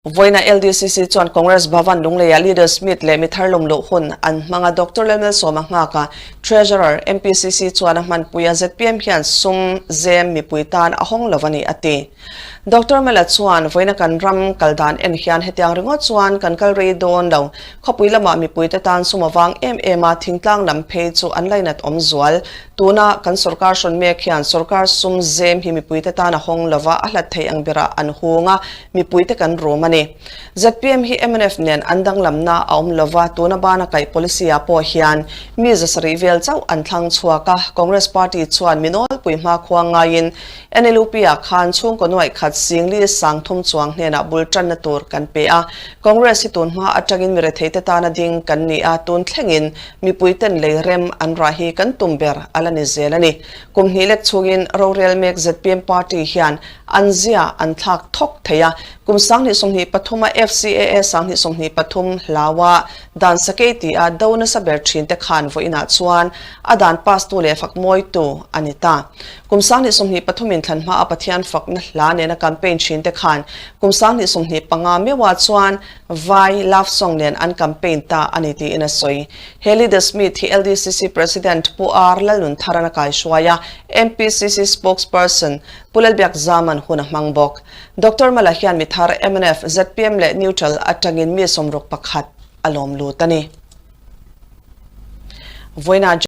Vawiina LDCC chuan Congress Bhavan Lungleiah Leaders Meet leh mithar lawm luh hun an hmang a, Doctor Lalmalsawma nghaka Treasurer MPCC chuan a hmanpui a, zpm hian sum zem mipui tan a hawng lo a ni a ti. Doctor Mala chuan vawiina kan ram kal dan en hian hetiang ringawt chuan kan kal rei dawn lo, khawpui lamah mipuite tan sum a vang em em a, thingtlang lam phei chu an lainat awm zual. Tuna kan sorkar hrawn mek hian sorkar sum zem hi mipuite tan a hawng lo va, a hlat thei ang berah an hung a, mipuite kan rum a ni. Zpm hi mnf nen an danglamna a awm lo va, tuna bana kaih policy ah pawh hian mi zasarih vel chauh an thlang chhuak a, Congress party chuan mi nawlpui hmakhua ngaiin NLUP ah khan chhungkaw nuaih khat singli sangthum chuang hnenah bul tanna tur kan pe a, Congress hi tun hma atangin mi retheite tana ding kan ni a, tun thlengin Mipui ten lei rem an rah hi kan tum ber a la ni zel a ni. Kum hnih lek chungin rorel mek zpm party hian an zia an thlak thawk thei a. Kum 2023 a FCAA 2023 hlaua dan sakei ti a do nasa ber thin te khan vawiinah chuan a dan pass tu leh fak mawitu a ni ta. Kum 2023 in thlan hma a Pathian fakna hla nena campaign thin te khan kum 2025 meuha chuan Vai love song nen an campaign ta a ni tiin a sawi. He Leaders Meet hi LDCC President Pu R Lalnuntharan a kaihruai a, MPCC Spokesperson Pu Lalbiak Zaman hun a hmang bawk. Doctor Mala hian mi thar mnf, zpm leh Neutral atangin mi 61 a lawm lut a ni. Vawiinah.